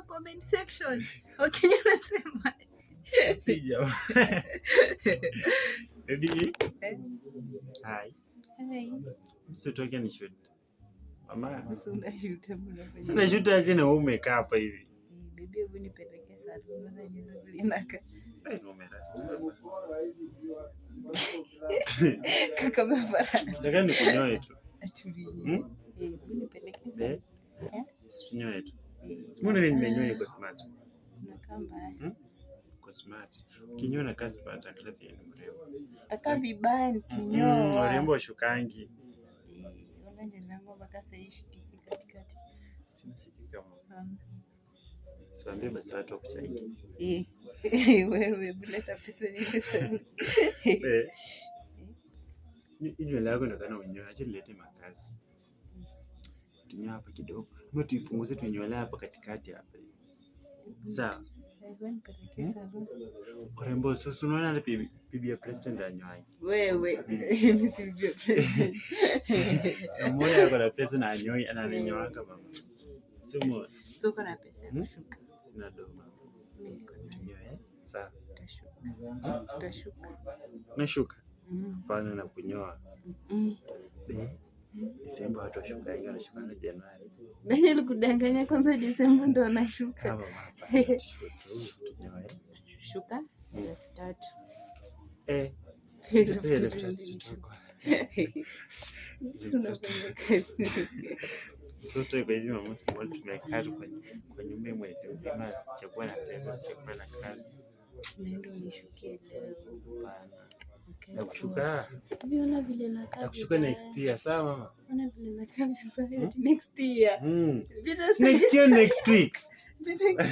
Comment section. Wakenya nasema. Sija. Baby. Eh? Hi. Hi. Msitoke ni shoot. Mama. Sasa unashoot hebu unafanya. Sina shoot aje na wewe umekaa hapa hivi. Eh, baby, hebu nipeleke salon, naona nywele vile inakaa. Eh, ni umerasta. Kaka Mafara. Nataka nikunyoe tu. Atulie. Hmm? Eh, hebu nipeleke salon. Eh? Eh? Situnyoe tu. Eh, Simona mimi nimenyoa, niko smart. Unakaa mbaya. Niko smart. Ukinyoa na kaa smart, angalia vile ni mrembo. Takaa vibaya nikinyoa. Warembo washukangi. Eh, ona nywele yangu mpaka sasa ishikiki katikati. Sina shikika mama. Siwaambie basi watu wakuchangie. Eh, wewe hebu leta pesa nyingi sana. Eh. Hii nywele yako inaonekana unyoe, acha nilete makazi. Tunyoe hapa kidogo. Ama tuipunguze, tunywele hapa katikati hapa. Sawa. Hebu nipeleke Hmm? salon. Urembo sasa unaona hata bibi ya president anyoangi. Wewe, mimi si bibi ya president. Namuona ako na pesa na anyoi, ananyoanga mama. Sumo. So uko na pesa ya Hmm? kushuka? Sina do mama. Mimi niko nayo. Tunyoe, eh? Sawa. Utashuka. Utashuka. Nashuka. Mm. Hapana na kunyoa. Be. Disemba watu washukangi, wanashukanga Januari. Daniel kudanganya kwanza, Disemba ndo anashuka. Kama mama hapana, tushuke tu, tunyoe. Shuka 3,000. Eh, Elfu sasa elfu tatu tatu ndio zitakuwa. Sisi unafanya kazi. Mtoto iko hivi mama, siku moja tumekaa tu kwa nyumba mwezi mzima, sijakuwa na pesa, sijakuwa na kazi. Nenda unishukie leo. Hapana. Okay. Ya kushuka, Hivi ona vile nakaa ya kushuka vibaya. next year, sawa mama? Ona vile nakaa vibaya. Ati next year. Mm. Vile Next year, next week. Ati next.